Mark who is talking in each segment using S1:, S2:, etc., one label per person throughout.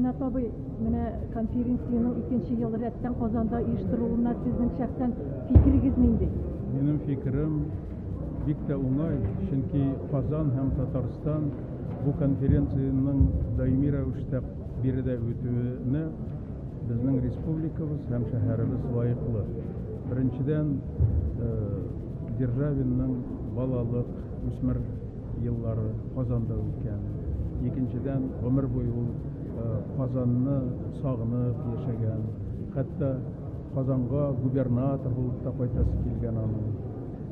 S1: Ринат абый, менә конференциянең икенче ел рәттән Казанда оештырылуына сезнең шәхсән фикерегез нинди?
S2: Минем фикерем бик тә уңай, чөнки Казан һәм Татарстан бу конференциянең даими рәвештә биредә үтүенә безнең республикабыз һәм шәһәребез лаеклы. Беренчедән, Державинның балалык, үсмер еллары Казанда үткән. Икенчедән, гомер буе ул Казанны сагынып яшәгән. Хәтта Казанга губернатор булып та кайтасы килгән аның.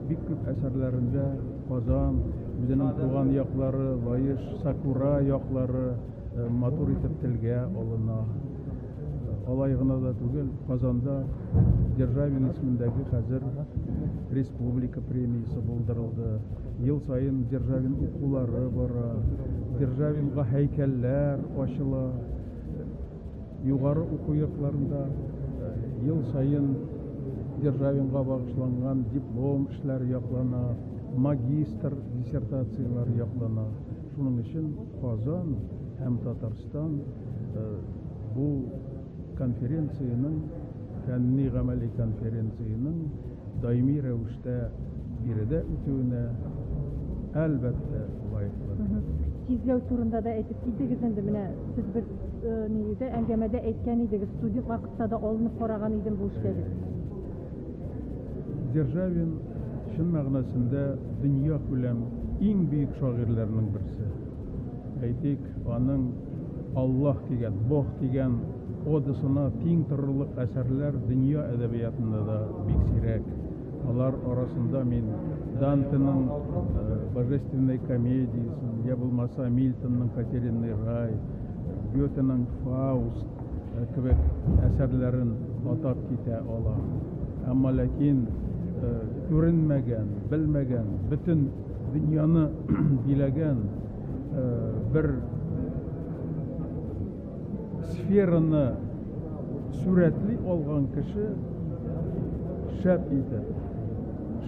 S2: Бик күп әсәрләрендә Казан, үзенең туган яклары, Лаеш, Сакура яклары матур итеп телгә алына. Алай гына да түгел, Казанда Державин исемендәге хәзер республика премиясе булдырылды. Ел саен Державин укулары бара, Державинга һәйкәлләр ачыла. Югары уку йортларында ел саен Державинга багышланган диплом эшләре яклана, магистр диссертацияләре яклана. Шуның өчен Казан һәм Татарстан бу конференциянең, фәнни-гамәли конференциянең даими рәвештә биредә үтүенә, әлбәттә, лаеклы.
S1: Тизләү турында да әйтеп китегез инде. Менә сез бер нидә әңгәмәдә әйткән идегез, студент вакытта да алынып караган идем бу эшкә дип.
S2: Державин чын мәгънәсендә дөньякүләм иң бөек шагыйрьләрнең берсе. Әйтик, аның Аллаһ дигән, Бог дигән одасына тиң торырлык әсәрләр дөнья әдәбиятында да бик сирәк. Алар арасында мин Дантеның Божественной комедиясен, я булмаса Мильтонның Потерянный рай, Гётеның Фауст кебек әсәрләрен атап китә алам. Әмма ләкин күренмәгән, белмәгән, бөтен дөньяны биләгән бер сфераны сурәтли алган кеше шәп итеп,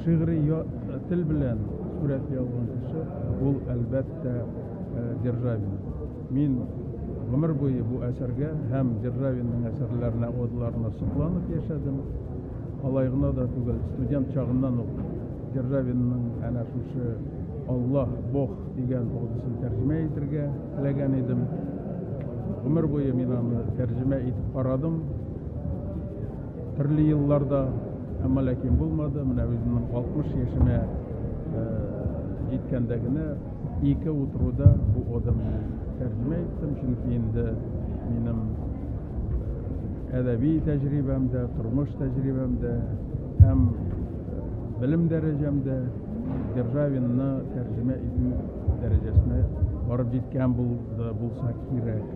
S2: шигъри тел белән сурәтли алган кеше ул, әлбәттә, Державин. Мин гомер буе бу әсәргә һәм Державинның әсәрләренә, одаларына сокланып яшәдем. Алай гына да түгел, студент чагыннан ук Державинның әнә шушы Аллаһ, Бог дигән одасын тәрҗемә итергә теләгән идем. Гомер буе мин аны тәрҗемә итеп карадым. Төрле елларда, әмма ләкин булмады. Менә үземнең 60 яшемә җиткәндә генә ике утыруда бу одамны тәрҗемә иттем, чөнки инде минем әдәби тәҗрибәм дә, тормыш тәҗрибәм дә һәм белем дәрәҗәм дә Державинны тәрҗемә итү дәрәҗәсенә барып җиткән булды булса кирәк.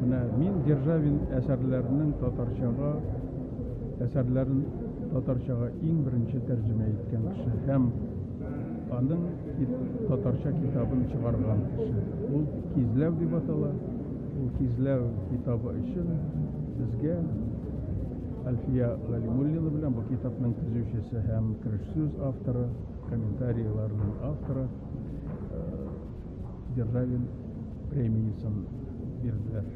S2: Менә мин Державин әсәрләренең татарчага әсәрләрен татарчага иң беренче тәрҗемә иткән кеше һәм аның татарча китабын чыгарган кеше. Ул Кизләү дип атала. Ул Кизләү китабы өчен безгә Әлфия Галимуллина белән бу китапның төзүчесе һәм кереш сүз авторы, комментарийларының авторы Державин премиясен бирделәр.